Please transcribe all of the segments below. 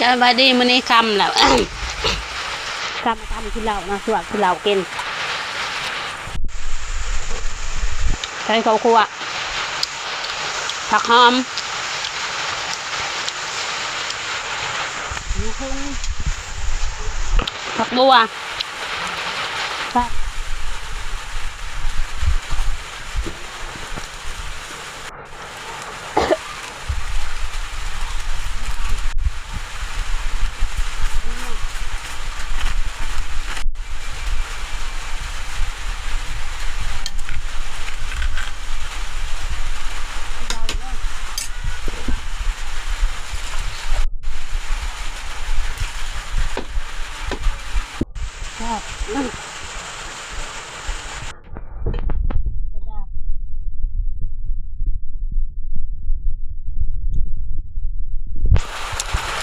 ສະບາຍດີ ມື້ນີ້ຄ່ຳແລ້ວ ຄ່ຳ ຄ່ຳກິນເຫຼົ້າເນາະ ຊວກກິນເຫຼົ້າກິນ ໃສ່ເຂົ້າຂົ້ວ ຜັກຫອມ ຜັກບົ່ວ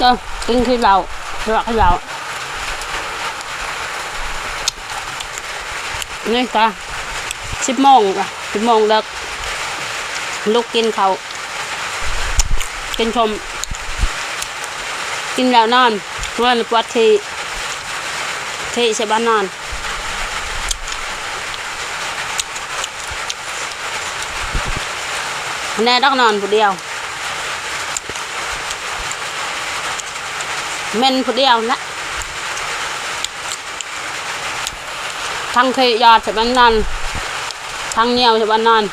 ເຈົ້າ ກິນຄືເຫຼົ້າ ລວກຄືເຫຼົ້າ ນີ້ກະສິບໂມງລະ ສິບໂມງເລິກ ລຸກກິນເຂົ້າ ກິນສົ້ມ ກິນແລ້ວນອນ ເມື່ອຍປວດຂີ້ ຂີ້ໃສ່ບ່ອນນອນ ແນ່ດອກນອນຜູ້ດຽວ ເໝັນຜູ້ດຽວນະ ທັງຂີ້ຢາດໃສ່ບ່ອນນອນ ທັງຍ່ຽວໃສ່ບ່ອນນອນ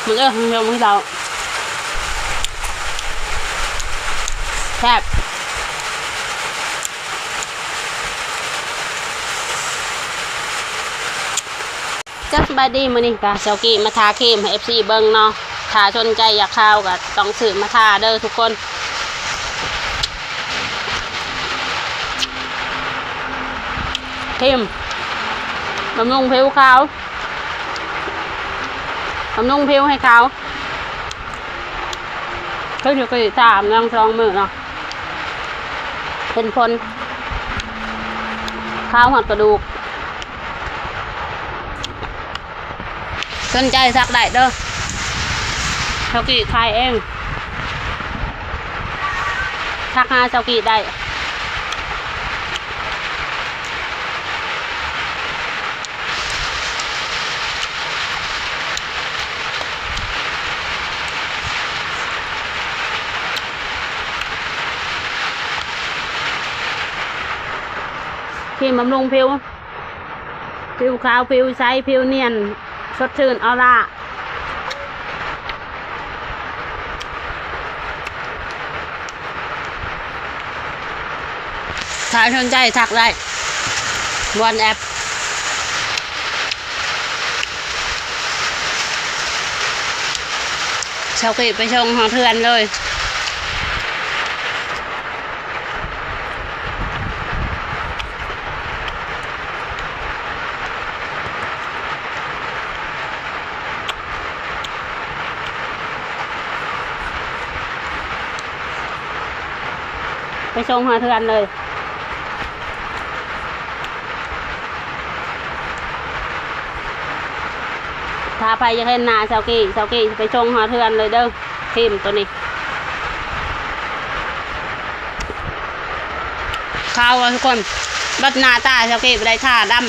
ມາເດີ ເຮົາກິນເຫຼົ້າ ແຊບ ເຈົ້າ ສະບາຍດີ ມື້ນີ້ກະສາວກີ້ມາທາຄຣີມໃຫ້ເອັຟຊີເບິ່ງເນາະ ຖ້າສົນໃຈຢາກຂາວກະຕ້ອງຊື້ມາທາເດີທຸກຄົນ ຄຣີມບຳລຸງຜິວຂາວ ບຳລຸງຜິວໃຫ້ຂາວ ຄືຊິກີ້ ສາມວັນສອງມື້ເນາະ ເຫັນຜົນ ຂາວຮອດກະດູກ ສົນໃຈທັກໄດ້ເດີ ສາວກີ້ຂາຍເອງ ທັກຫາສາວກີ້ໄດ້. ຄຣີມບຳລຸງຜິວ ຜິວຂາວ ຜິວໃສ ຜິວນຽນ ສົດຊື່ນ ອອລ່າ. ຖ້າສົນໃຈທັກໄດ້ ວັອດແອັບ ສາວກີ້ໄປສົ່ງຮອດເຮືອນເລີຍ. ໄປສົ່ງຮອດເຮືອນເລີຍ. ຖ້າໃຜຢາກເຫັນໜ້າສາວກີ້ ສາວກີ້ຊິໄປສົ່ງຮອດເຮືອນເລີຍເດີ ຄຣີມໂຕນີ້. ຂາວວ່າທຸກຄົນ ບັດໜ້າຕາສາວກີ້ບໍ່ໄດ້ທາດຳ.